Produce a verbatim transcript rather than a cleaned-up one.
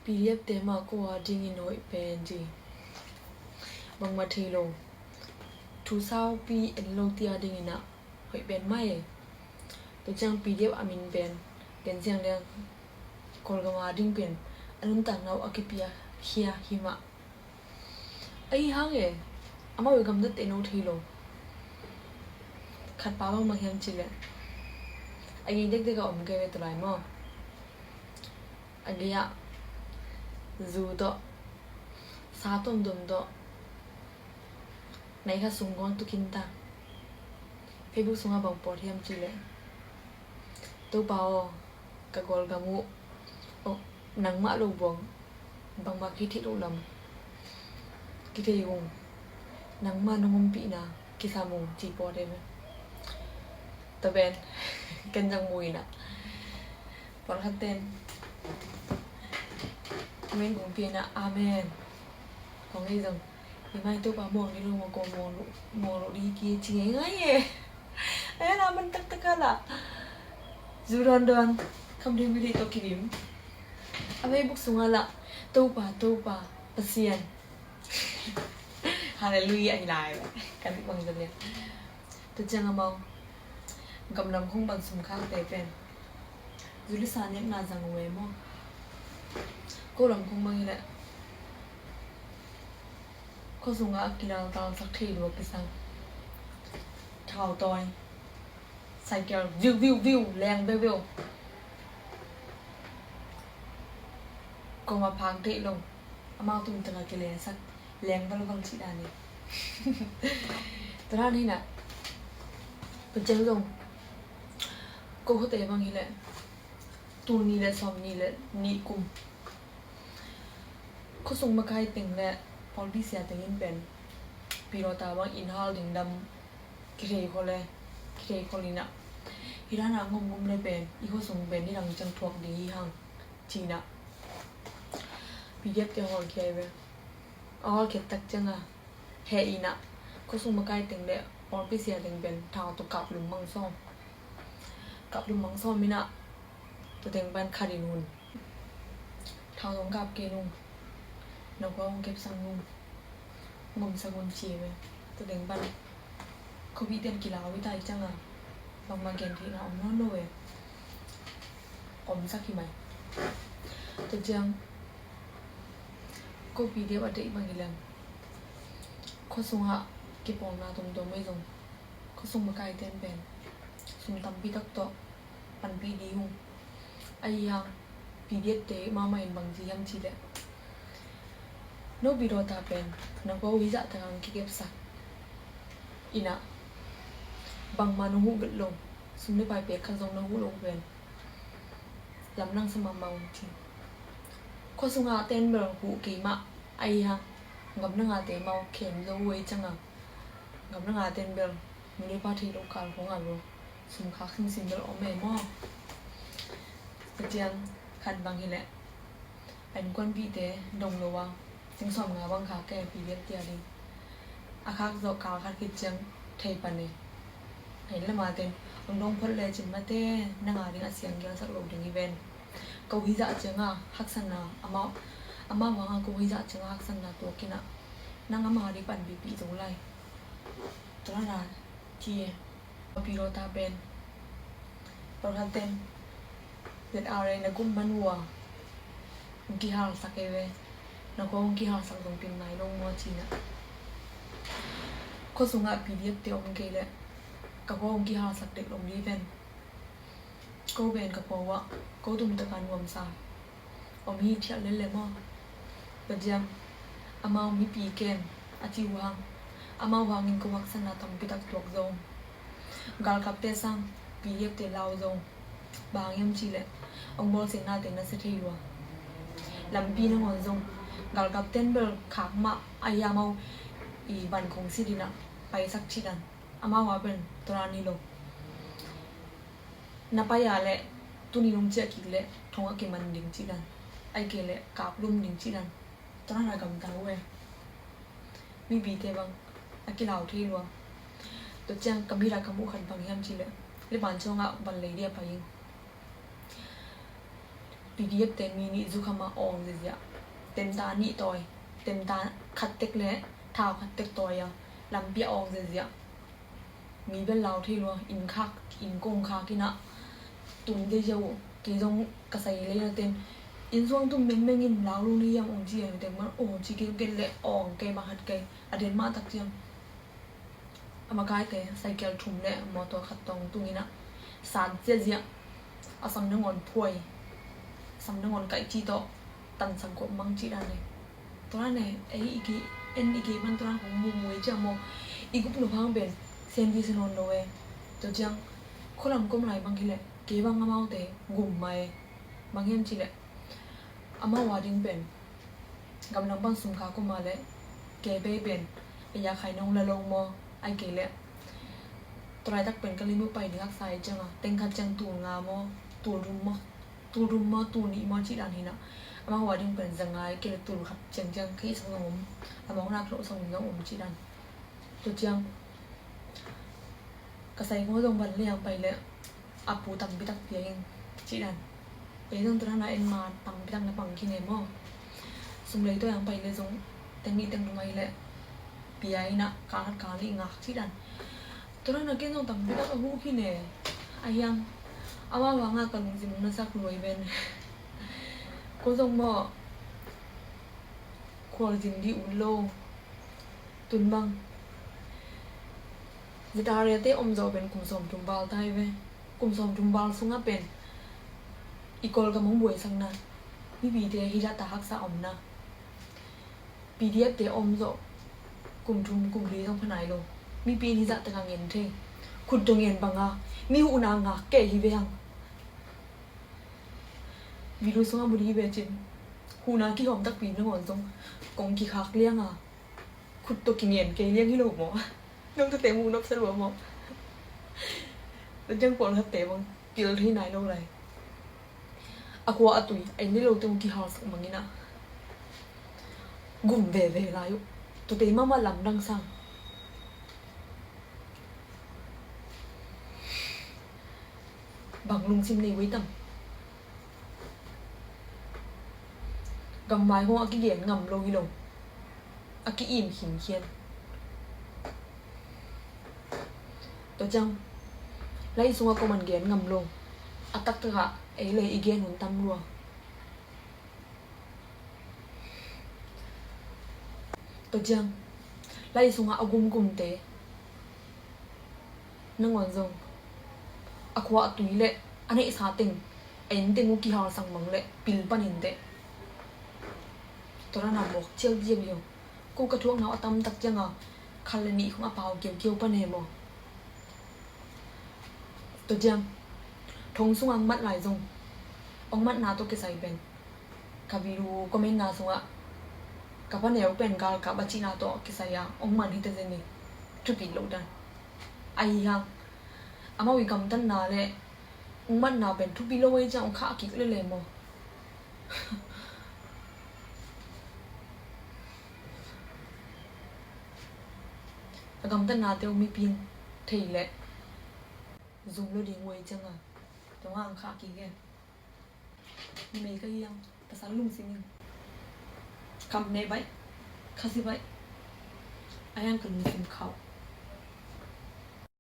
PDF te mah ko a dingin hoih pen ci. Bangmah thei lo. Thu saupi en lo tia dingin ah hoih pen mah e. Tua ciang PDF a min pen gen ciang liang Kawlgam a ding pen a nuntakna uh a kipia khia hi mah. Ahi hang e, amau i gamtat te no thei lo. Khat pa bang mah hiam ci leh a gei dekdek a om kei ve tua lai maw. A gei ah zu tawh, sa tuamtuam tawh, nai khat sung guang tukin ta. Facebook sungah bang pawt hiam ci leh, Topa aw, ka Kawlgam uh, oh, nangmah lo buang bangmah kithei lo lam kithei ung. Nangmah nong ompihna kisam ung ci pawt e me. Tua pen ken zang mu in ah. Pawlkhat ten amen kong pia in ah, amen kong ei zong, i mai Topa muang ni lo, muang ko muang lo, muang lo di ki ci ngei ngei e. Amen, amen taktak a lah. Zu dawn dawn, kham ding mi dei tawh kidim. A Facebook sungah lah, Topa, Topa, Pasian. Halleluiah hi lai. Kan bang zalian. Tua ciang amau gamlam khong bang sum khakte pen zu le sa nepna zang uh e maw. Ko lam khong bang hi leh, khuasungah a kilaltalsak thei lua kisam. Thau tawi, cycle viu viu viu, leng viu viu. Koma phang theih lo. Amau tung taka kilengsak, leng valval cih dan e. Tua dan hi nah. Tua ciang zong ko khuate bang hi leh, tul nih le sawm nih le nih kum khuasung makai teng le pawlpi sia teng in pen pilota bang inn hal ding dam kithei khol e, kithei khol in ah. Hi dan a ngomngom le pen i khuasung pen hi dang ciang thuak ding hi hang ci in ah. PDF te hawlkhia hi ve. A hawlkhiat tak ciang a heh in ah, khuasung makai teng le pawlpi sia teng pen thau tawh kaplum mang sawm. Kaplum mang sawm in ah, tua teng pan khat in hun. Thau zong kap kei nung, na khua hong kepsak nung, ngomsak un ci ve. Tua teng pan khuapite in kilau hi ta hi ciang a, bangmah gen theihna om nawn lo e. Omsak hi mai. Tua ciang ko PDF a deih bang hi leng, khuasungah kipawlna tuamtuam ei zong, khuasung makaite in pen sum tampi tak tawh panpih ding uh. Ahi hang PDF te mahmah in bang ci hiam ci leh, no pilota pen na khua uh hizah tak hong kikepsak in ah, bangmah nong huh vet lo, sum le pai pek khat zong na huh lo pen lamdang sa mahmah ung ci. Khuasungah ten bel huh kei mah, ahi hang gamdang a te mau khem zo uh ei ciang a, gamdang a ten bel nu le pa thei lo kal khong a lo, sum khak simsim bel om e maw. Tua ciang khat bang hi leh, a innkuanpihte dong lo a, sing sawm nga bang khak e, PDF te a ding. A khak zawh kal khat khit ciang thei pan e. A inn lam a ten, hong dong phot lecin mate, nang a ding a siang gialsak lo ding hi ven. Ko hizah ciang a haksatna, amau, amau hang a ko hizah ciang a haksatna tuak in ah, nang amau a ding panpihpih zo lai. Tua na ci e. Pilota pen pawlkhat ten ZRA na gum man uh a, hong kihalsak e ve. Na khua hong kihalsak zong pin nai lo maw ci in ah. Khuasungah PDF te om kei leh ka khua hong kihalsak dek lo ni ven. Ko pen ka khua uh ah ko tum taka nuamsa om hi thial lel le maw. Badiam, amau mipi ken a ci uh hang, amau hangin ko haksatna tampi tak tuak zo. Galkapte sang PDF te lau zo. Bang hang hiam ci leh, hong bawlsiatnate na sia thei lua. Lampi nangawn zong galkapte in bel khak mah, ahi amau i van khong sit in ah paisak cih dan. Amau a pen tua dan hi lo. Na pai a leh tuni nong ciah kik leh thong a kiman ding cih dan, ahih kei leh kaplum ding cih dan, tua dan a gamta uh e. Mipite bang a kilau thei lua. Tua ciang ka mit a ka muh khat bang hiam ci leh, Leban sungah van lei dia pai ing. P D F te mi nih zu kham a awng ziazia. Temta nih tawi, temta khat tek le thau khat tek tawi a, lampi a awng ziazia. Mi bel lau thei lua, inn khak, inn kong khak ina tum dei ziau. Kei zong ka sai lei na ten, inn zuang tum mengmeng in lau lu ni yam om ci a, mi tek man awng ci kei ken le awng kei ma khat kei, a den mah tak ciang. A makaite cycle thum le motor khat tawng tung ina, san ziazia, a sam nangawn phuai, sam nangawn kaih ci tawh, tan sang khuap mang ci dan le. Tua dan le, ei i gei, en i gei man tua dan kong mumui cia maw, i gup nop hang pen, sen di se nawn lo e. Tua ciang, khualam kom lai bang hi le, kei bang amaute, gum mai, bang hiam ci le. Amau a ding pen, gamlam pan sum kha kum a le, kei bei pen, ei a khai nong la lo maw, ai kei le. Tua laitak pen ka lim uh pai ding haksa i ciang a, teng khat ciang tul nga maw, tul thum maw, tul thum maw, tul nih maw ci dan hi na. Amau a ding pen za nga i kei le tul khat ciang ciang ka hih sak zong om, a mawkna ka loh sak zong om ci dan. Tua ciang, ka sai ngaw zong van liang pai le, a pu tampi tak pia ing ci dan. Ei zong tua dan a en ma tampi tak na pang khin e maw. Sum lei tua yang pai le zong teng nih teng thum ai le pia ina kal khat kal nih ngak ci dan. Tua dan a ken zong tampi tak a huh khin e. A hiang, amau vang a ka lungsim na sak luai ven. Ko zong maw, khualzin dih ut lo. Tun bang, Zetaria te om zawh pen kum sawm thum val tai ve. Kum sawm thum val sungah pen i Kawlgam hong buaisakna, mipite hi zah ta haksa omna, P D F te om zawh kum thum kum li zong pha nai lo. Mipi in hi zah taka ngen thei. Khut dong ngen banga mi huhna ngak kei hi ve hang. Vilu sungah mu dih hi ve cin. Huhna kihawm takpi nangawn zong kong kikhak lianga khut tawh kingen kei liang hi lo maw? Nong tate mu nop sa lua maw? Tua ciang pawlkhatte bang pil thei nai lo lai. A khua a tui a inn le lote mu kihalsak bangin ah gum veve lai uh. Tuate mahmah lamdang sang. Bang lungsim nei wei tam. Gamvai hong a kigen ngam lo hi lo. A ki-im khinkhian. Tua ciang lai sungah kuaman gen ngam lo. A taktakah ei le i gen hun tam lua. Tua ciang lai sungah a gumgumte nangawn zong a khua a tui le a neihsa teng a inn teng uh kihalsang mang le pil panin teh. Tua dana mawk ciauciau hi. Ko ka thuakna uh a tamtak cianga khat le nih khong a pau kiaukiau pan he maw? Tua ciang thong sungah mat lai zong ong matna tawh kisai pen ka video comment na sungah ka paneu pen galkap a cihna tawh kisai a ong man hi ta zen hi. Thupi lo dan ahi hang. Amau i gamtatna le ong matna pen thupi lo ahi ciang ong khah kik lele maw? A gamtatnate uh mipi in thei leh zum lo ding uh ahi cianga tua hang khah kik e. Numei ka hi hang, pasal lungsim in. Kham ne baih, khasi baih. A hiang ka lungsim khauh.